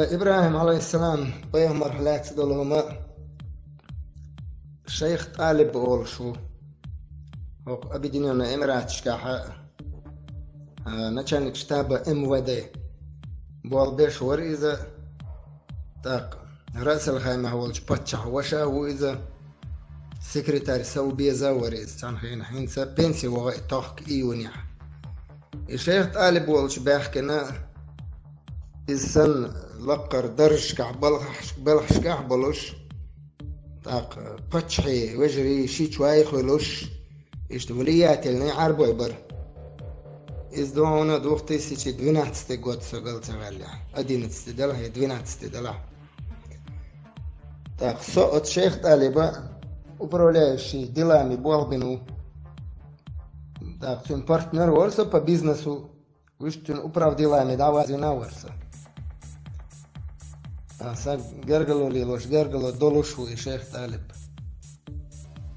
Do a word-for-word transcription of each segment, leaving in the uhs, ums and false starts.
ИбрахӀим, Ӏалайхиссалам, пайхамарах лаьцна долу хӀума шайх ТӀалиб олуш ву. ХӀокху Объединённый Эмираташкахь а, начальник штаба МВД болх беш вара иза. ТӀаккха Раъсал-Хаймехь волчу паччахьан ваша ву иза. Секретарь Совбеза вара иза. Цхьана хенахь, хӀинца пенси вогӀу и тохка июнехь. И шайх ТӀалиб волчу баьхкина, иза санна лаккхара даржашкахь, балхахь-, балхашкахь болуш, тӀаккха паччахьий вежарий шичой хуьлуш, иштта влиятельный Ӏаьрбой бара. Иза ду хьуна две тысячи двенадцатый год, со гал ца ваьллехь. Одиннадцатый делахь я двенадцатый делахь. ТӀаккха со оцу шайх ТӀалиба управляющий делами болх бина ву. ТӀаккха цуьнан партнёр вара со по бизнесу. Вуьш цуьнан управделами дӀавазийна вара со. А, сан гергало лелош, гергало долуш ву и шайх ТӀалиб.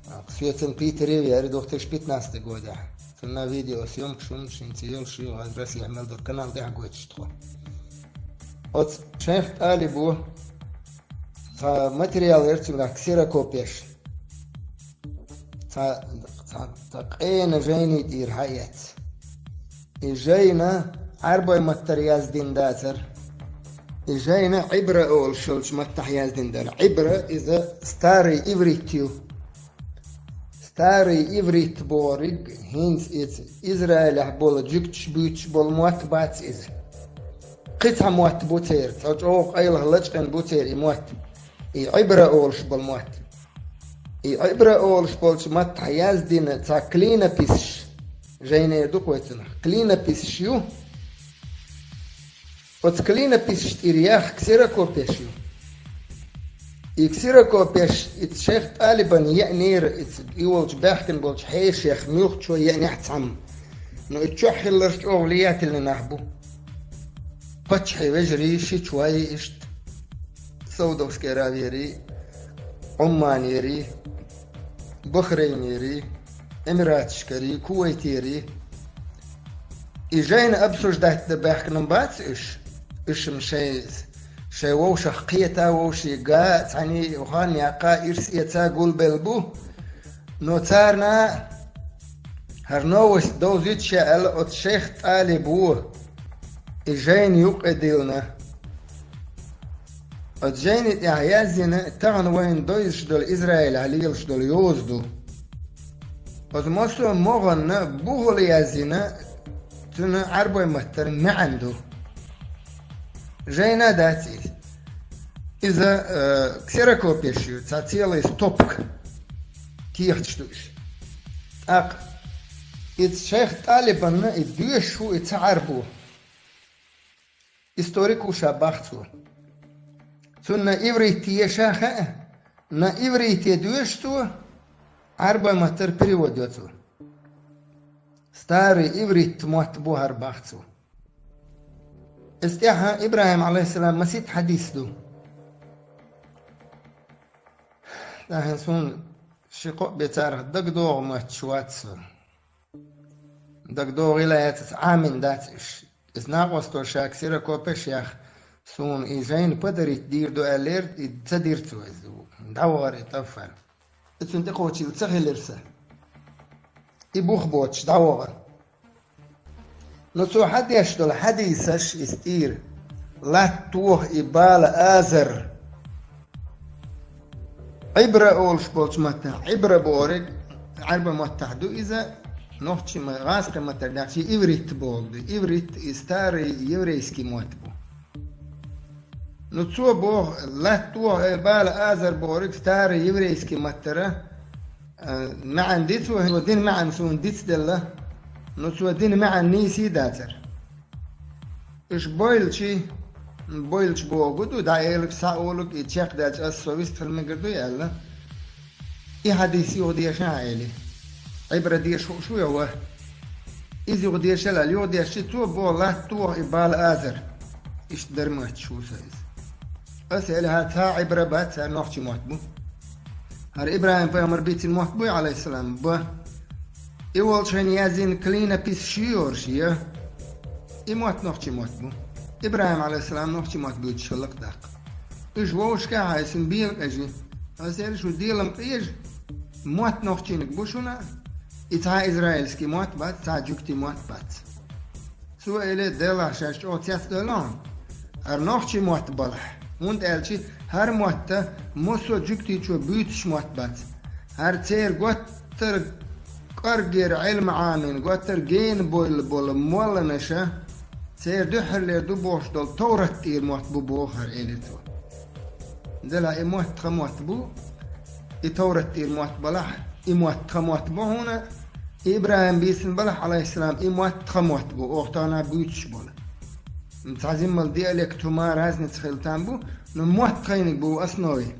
А, соьцан Питере веара две тысячи пятнадцатый годехь. Цунна видеосъёмкаш хӀума шинца йолуш ю, хӀара Россехь мел долу канал тӀехь гойтуш тхо. Оцу шайх ТӀалибо цхьа материал яра цуьнгахь, ксерокопеш. Цхьа, цхьа, цхьа къена жайни тӀера хьаэц. И жайна Ӏаьрбой маттара яздина дацара. И жайна Ӏибра олуш йолчу маттахь яздина дара. Ӏибра иза старый иврит ю. Старый иврит бохург хӀинца иза Израилехь болу жуьгташ буьйцуш болу мотт бац иза. Кхин цхьа мотт бу церан, цхьа чӀогӀа къайлаха лачкъина бу церан и мотт. И Ӏибра олуш болу мотт. И Ӏибра олуш болчу маттахь яздина цхьа клинописаш, жайнера ду кхойцунах, клинописаш ю. Оцу клинописаш тӀера яхха ксерокопеш ю. И ксерокопеш и шайх ТӀалибан еънера, и волчу баьхкина болчу хьешех муьлххачо еънехь цхьамма. Но и чохь хилларш чӀогӀа влиятельный нах бу. Паччахьий вежарий, шичой иштта. Саудовский Аравиерий, Ӏумманерий, Бахрейнерий, Эмираташкарий, Кувайтерий. И жайна обсуждать дан баьхкина бац уьш. Уьш-м шайн, шайн вовшах кхета, вовшийн га а, цхьаьний хан яккха, ирс эца гулбелла бу. Но царна хӀара новость довзуьйтуш аьлла, оцу шайх ТӀалибо и жайна юккъе диллина. Оцу жайни тӀехь яздина, тахана вайна довзуш долу Израилехь лелаш долу йоза ду. Оцу массо а могӀанна бухал яздина, цуьнан Ӏаьрбой маттара маьӀна ду. Жайна дац иза. Иза, э, ксерокопеш ю, цхьа целый стопка. Кехаташ ду уьш. ТӀаккха иза шайх ТӀалибанна и доьшуш ву и цхьа Ӏаьрбо. Историк ву ша бах цо. Цунна иврит еша хаьа, на иврите доьшу цо, Ӏаьрбой маттара перевод йо цо. Старый иврит мотт бу хӀара бах цо. Иза тӀехьа ИбрахӀим, Ӏалайхиссалам, масийтта хьадис ду. ТӀаьхьа суна ши-кхо бен царах дагадогӀу мотташ вац со. ДагадогӀийла яц, аса Ӏамийна дац уьш. Иза накъосташа ксерокопеш яхна, суна и жайна подарить дийр ду аьллера, и ца дира цо иза. ДӀавахара и тӀаффар. И цунна тӀекхочийла ца хилира сан. И бух боцуш дӀавахара. Но цо хьадеш долу хьадисаш иза тӀера. Латта тоха и бала азар. Ӏибра олуш болчу маттахь, Ӏибра бохург, Ӏаьрба маттахь ду иза, нохчи ма-, гӀазкхи маттара даьхчи иврит бохург ду. Иврит и старый еврейский мотт бу. Ну, цо боху, латта тоха, э, бала азар бохург старый еврейский маттара, э, маьӀна ди цо, цо дина маьӀна суна дицделла, ну, цо дина маьӀна нийса дацара. Уьш бойлучи, бойлуш боху ду, дӀаэлаг, схьаолаг, и чекхдаьлча ас со вистхила мегар дуй аьлла. И хьадис юха деша хьан эли. Ӏибра деша хууш ву я ва? Иза юха дешал аьлла, юха дешчи цо боху латта тоха и бала азар. Иштта дара мотташ ву со иза. Ас эли хӀара цхьа Ӏибра бац, хӀара нохчи мотт бу. ХӀара ИбрахӀим-пайхамар бийцина мотт буй, Ӏалайхиссалам, ба. И волчу хенахь яздина клинописаш ю йоруш я. И мотт нохчи мотт бу. ИбрахӀим, Ӏалайхиссалам, нохчийн мотт буьйцуш хилла-кх тӀаккха. Уьш вовшашка а хьайсина, бийла къежи. Аса элира шуна, делам къежа, мотт нохчийниг бу шуна, и цхьа израильский мотт бац, цхьа жуьгтийн мотт бац. Цо элира, делахь шаьш чӀогӀа цецдевлла хьуна, хӀара нохчийн мотт балахь. ХӀунда аьлча хӀара мотт массо а жуьгтичо буьйцуш мотт бац. ХӀара церан готтара кӀоргера Ӏилма Ӏамийна, готтара гена бовла бола молланаша, церан дуьххьарлера ду бохуш долу Товрат тӀера мотт бу боху хӀара, элира цо. Делахь и мотт тхан мотт бу, и Товрат тӀера мотт балахь, и мотт тхан мотт бу хьуна, и ИбрахӀима бийцина балахь, Ӏалайхиссалам, и мотт тхан мотт бу, оха тахана буьйцуш болу. Цхьа зиммал диалект хӀума разница хила там бу, но мотт тхайниг бу основе.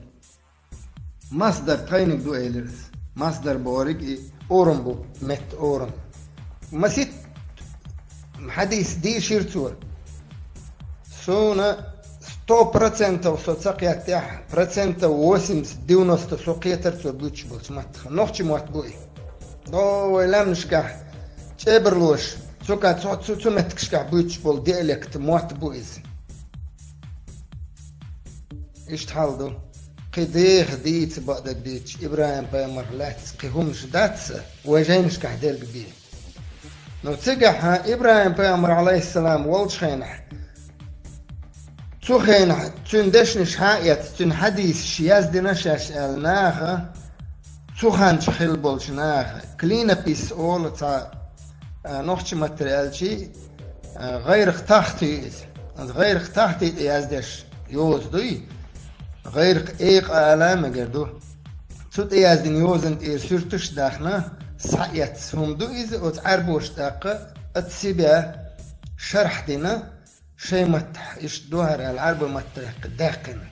Масдар тхайниг ду, элира аса. Масдар бохург и орам бу, метта орам. Масийтта хьадис дийшира цо. Суна сто процентов со ца кхеттехь, процентов восемьдесят, девяносто со кхетара цо буьйцуш болчу маттах. Нохчийн мотт бу и. До вай лаьмнашкахь чӀебарлош, цу ка-, цу, цу, цу меттигашкахь буьйцуш болу диалект мотт бу иза. Иштта хьал ду. Кхин деха дийца бакъдерг дийцича, ИбрахӀим-пайхамарх лаьцна кхин хӀуманаш дац сан, вай жайнашкахь дерг бен. Ну, цигахь ИбрахӀим-пайхамар, Ӏалайхиссалам, волчу хенахь, цу хенахь цуьнан дешнаш хьа а эцна, цуьнан хьадисаш яздина шаьш аьлла наха, цу ханчу хилла болчу наха, клинопись олу цхьа, а, нохчийн маттара аьлча, а, гӀайракх тахта ю иза. Иза гӀайракх тахта тӀе яздеш йоза дуй, гӀайракх экъа ала а мегар ду. Цу тӀе яздина йозанна тӀера суьрташ а дахна, схьаэцна хӀума ду иза, оцу Ӏаьрбоша тӀаккха от себя шархь дина, шайн маттахь иштта ду хӀара аьлла, Ӏаьрбийн маттахь даьккхина.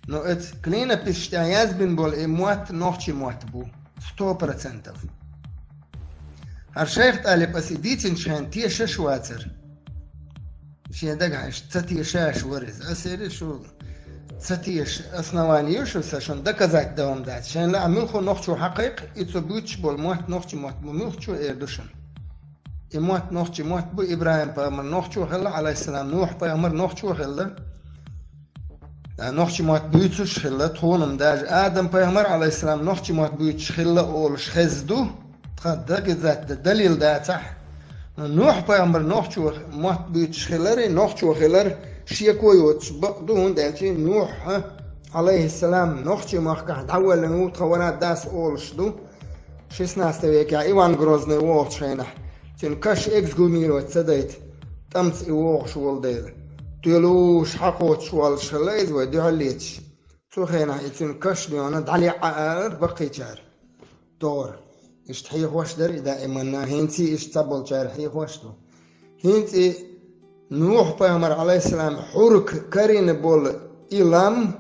Но оцу клинописаш тӀехь язбина болу и мотт нохчийн мотт бу, сто процентов. ХӀара шайх ТӀалиб аса и дийцинчу хенахь тешаш вацара. Шен дагахь иштта ца тешаш вара иза. Аса элира шу, ца теша основание ю шу сан, шуна доказать дан хӀума дац. Шайна лаахь муьлхха нохчо хьакхайкха, и цо буьйцуш болу мотт нохчийн мотт бу, муьлххачо эр ду шуна. И мотт нохчийн мотт бу, ИбрахӀим-пайхамар нохчо хилла, Ӏалайхиссалам, Нухь-пайхамар нохчо хилла. А, нохчийн мотт буьйцуш хилла, тхуна-м даже Адам-пайхамар, Ӏалайхиссалам, нохчийн мотт буьйцуш хилла олуш хезна ду, тхан доказать дан далил дацахь. Нухь-пайхамар нохчо мотт буьйцуш хилар, и нохчо хилар шеко йоцуш бакъ ду, хӀунда аьлча Нухь, Ӏалайхиссалам, нохчийн махкахь дӀавоьллина ву, тхан вара дас олуш ду. Шестнадцатый векехь Иван Грозный вогӀучу хенахь, цуьнан каш эксгумировать ца дайта, тӀамца и вогӀуш волу дела, тоьлуш хьакхочуш воллуш хилла иза вай дуьхьал леташ. Цу хенахь и цуьнан каш доьхна дӀалеӀа алара баккхийчара. ТӀаккха иштта хьехош дара и даиманна, хӀинца а иштта цхьаболчара хьехош ду. ХӀинца и Нухь-пайхамар, Ӏалайхиссалам, хьурка карийна болу и лам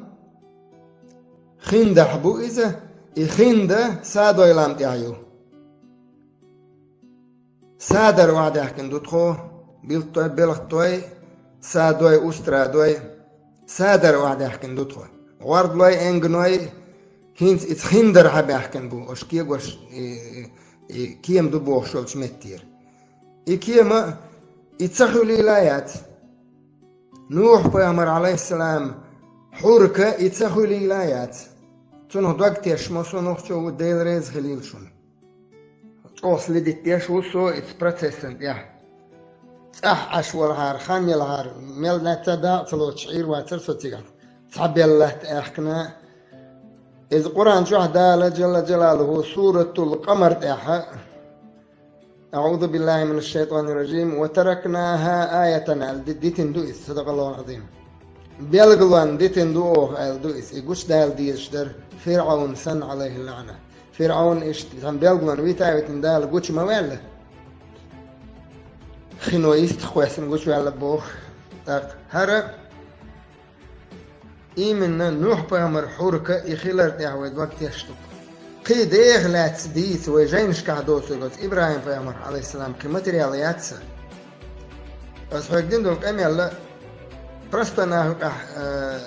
Хиндахь бу иза, и Хинда Садой лам тӀехь ю. Садар охьадаьхкина ду тхо, билттой, белхаттой, Садой, Устрадой, Садар охьадаьхкина ду тхо. ГӀордалой, Энганой, хӀинца иза Хиндар хьабаьхкина бу, ош кегош, и, и, и кема ду бохуш йолчу меттера. И кема, и ца хуьлийла яц. Нухь-пайхамар, Ӏалайхиссалам, хьурка и ца хуьлийла яц. Цунах дог тешаш ма со нохчо ву, Дела реза хилийла шуна. ЧӀогӀа следить деш ву со иза процессан тӀехь. ЦӀахь Ӏаш валахьара, хан ялахьара, мел нацца дакъа ца лоцуш Ӏийр вацара со цигахь. Цхьа белла латта аьхкина. Иза Къуръан чохь Дала Джалла Джалалуху Суратул Къамар тӀехь «أعوذ بالله من الشيطان الرجيم وتركناها آية» аьлла ди-, дитина ду иза, садакъаллахул азим. Белгалонна дитина ду оха аьлла ду иза. И гучудала дезаш дара ФирӀавн санна, Ӏалайхи лаӀна. ФирӀавн иштта цхьана белгалонна вита а витина Дала гучу ма ваьлла. Хино йистах кхоьссина гучуваьлла боху. ТӀаккха хӀара Именно Нухь-пайхамар хьурка и хилар тӀехь вай дог тешаш ду. Кхин деха лаьцна дийца вай жайнашкахь доцург оцу ИбрахӀим-пайхамар, Ӏалайхиссалам, кхин материал яц сан. Аса хьоьга дина долу къамел простой нахана юкъахь, э,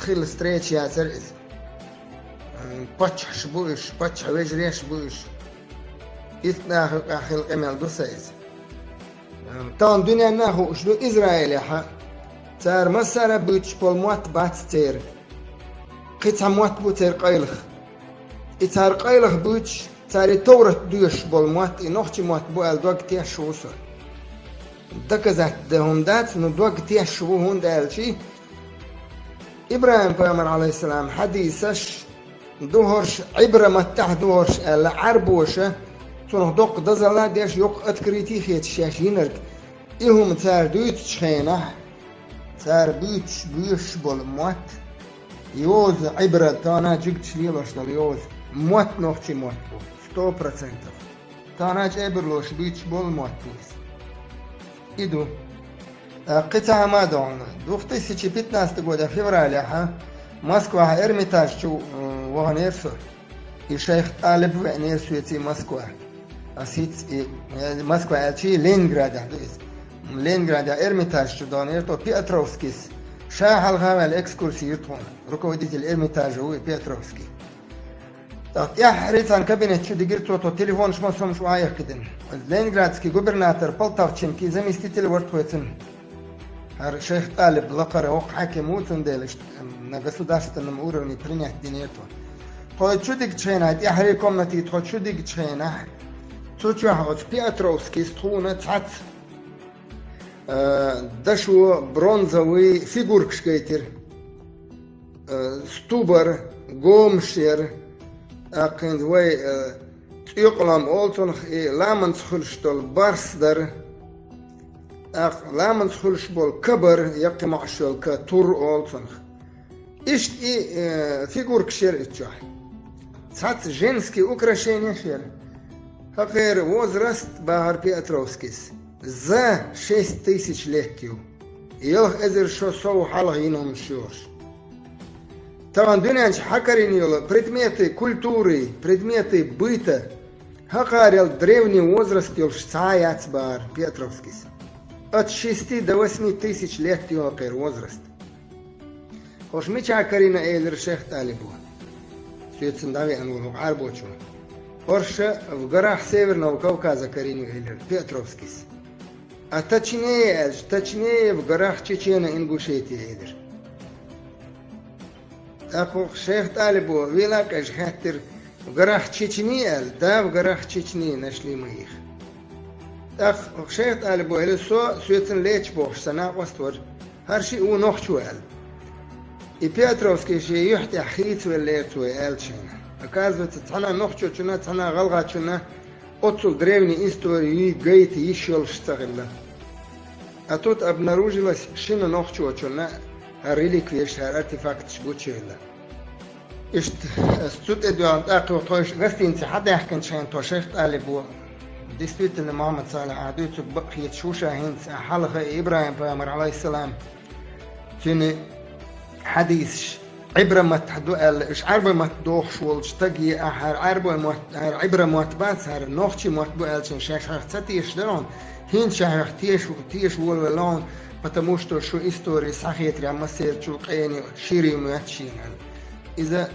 хилла встреча яцара иза. М, паччахьаш бу уьш, паччахь вежареш бу уьш. Итт нахана юкъахь хилла къамел ду сан иза. Тахана дуьненна а хууш ду, Израилехь Цара массара а буьйцуш болу мотт бац церан. Кхин цхьа мотт бу церан къайлаха. И цара къайлаха буьйцуш, цара и товрат доьшуш болу мотт, и нохчийн мотт бу аьлла дог тешаш ву со. Доказать дан хӀума дац, но дог тешаш ву, хӀунда аьлча ИбрахӀим-пайхамар, Ӏалайхиссалам, хьадисаш ду хӀорш, Ӏибра-маттахь ду хӀорш аьлла, Ӏарбоша цунах доккха дозалла а деш, йоккха открытие а хеташ шаьш йинарг. И хӀума цара дуьйцучу хенахь, цара буьйцуш, боьшуш болу мотт, йоза, Ӏибра, тахана жуьгташа лелош долу йоза, мотт нохчийн мотт бу, сто процентов. Тахана чӀебарлоша буьйцуш болу мотт бу иза. И ду. Э, кхин цхьа хӀума а ду хьуна. Две тысячи пятнадцатого года февралехь Москвахь Эрмитаж чу, м, ваханера со. И шайх ТӀалиб веанера соьца Москва. Ас хӀинца и, э, Москва аьлча, Ленинградехь ду иза. Ленинградехь Эрмитаж чу даханера тхо, Пиотровскийс. Ша хьалха а ваьлла экскурси йира тхуна. Руководитель Эрмитажа ву и Пиотровский. ТӀаккха тӀаьххьара цхьана кабинет чу дигира цо, тхо телефонаш массо а хӀумаш охьаэккхидина. Ленинградский губернатор Полтавченко заместитель вара тхоьцун. ХӀара шайх ТӀалиб лакхара воккха хьаькам ву, цундела иштта на государственном уровне принять динера тхо. Тхо чу дигчу хенахь, тӀаьххьара комнате тхо чу дигчу хенахь, цу чохь оцу Пиотровскийс тхуна цхьацца, э, дашо бронзовый фигуркаш гайтира. Э, сту бара, гомаш яра, тӀаккха хӀинца вай, э, цӀоькъалом олу цунах, и ламанца хуьлуш долу барс дара, тӀаккха ламанца хуьлуш болу ка бара, яккхий маӀаш йолу ка, тур олу цунах. Иштта и, э, фигуркаш яра и чохь. Цхьацца женский украшенеш яра. ХӀокхеран возраст, бахара Пиотровскийс, за шесть тысяч лет ю. Ялх эзар шо сов хьалха йина хӀумнаш ю уьш. Тахана дуьнен чу хьакарийна йолу предметы культуры, предметы быта, хӀокхарел древний возраст йолуш цхьа а яц, бахара Пиотровскийс. От шести до восьми тысяч лет ю хӀокхеран возраст. ХӀорш мичахь карийна, элира шайх ТӀалибо. Соьца дӀавеана волу хӀокху Ӏарбочо. ХӀорш в горах Северного Кавказа карийна ю, элира Пиотровскийс. А точнее аьлча, точнее в горах Чечено-Ингушетии, элира. ТӀаккха хӀокху шайх ТӀалибо вела а къежа хаьттира, в горах Чечни аьлла, да, в горах Чечни, нашли мы их. ТӀаккха хӀокху шайх ТӀалибо элира, со соьцан леча бохуш сан накъост вара, хӀара шиъ ву нохчо аьлла. И Пиотровский шен юьхь тӀехь хийцавеллера цо аьлла шайна. Оказывается, цхьана нохчочунна, цхьана гӀалгӀачунна оццул древний истори гайта йиш йолуш ца хилла. А тут обнаружилось, шина нохчочунна хӀара реликвеш, хӀара артефакташ гучуевлла. Иштта, ас цу тӀе доьгӀна тӀаккха тхо гостинице хьадаьхкинчу хенахь тхо шайх ТӀалибо, действительно, Мухьаммад Салихь, ахь дуьйцург бакъ хеташ ву ша хӀинца, ахь хьалха и ИбрахӀим-пайхамар, Ӏалайхиссалам, цуьнан хьадисаш Ӏибра-маттахь ду аьлла, уьш Ӏарбой-матта дохуш волчу стаге ахь хӀара Ӏарбой-мотт, хӀара Ӏибра-мотт бац, хӀара нохчийн мотт бу аьллачун шаьш хьох ца тешаш дара хьуна, хӀинца ша хьох теша, теша волавелла хьуна, потому что шу истори схьахетарехь массерачул къена шира ю моьтту шена аьлла. Иза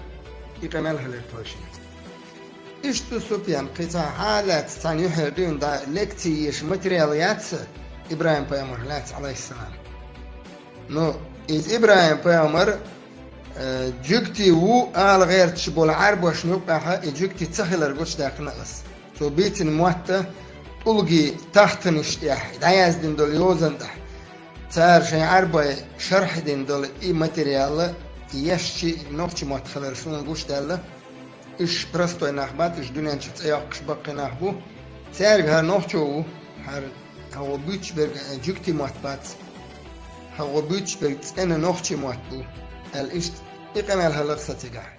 и къамел хилира тхойшинца. Иштта ду, Супьян, кхин цхьа хьалаьцна цхьана юьхьера дуьйна дӀа лекци еша материал яц сан ИбрахӀим-пайхамарах лаьцна, Ӏалайхиссалам. Ну, иза ИбрахӀим-пайхамар, э, жуьгти ву ала гӀерташ болу Ӏарбошна юккъехь и жуьгти ца хилар гучудаьккхина ас. Цо бийцина мотт тӀулгийн тахтанаш тӀехь дӀаяздина долу йозанна тӀехь. Цара шайн Ӏарбой шархь дина долу и материал ешча, нохчийн мотт хилар суна гучудаьлла. Уьш простой нах бац, уьш дуьнен чу цӀе йоккхуш баккхий нах бу. Цаьрга хӀара нохчо ву, хӀара хьо буьйцуш берг жуьгти мотт бац, хьо буьйцуш берг цӀена нохчийн мотт бу, аьлла, иштта и къамел хилла сан цигахь.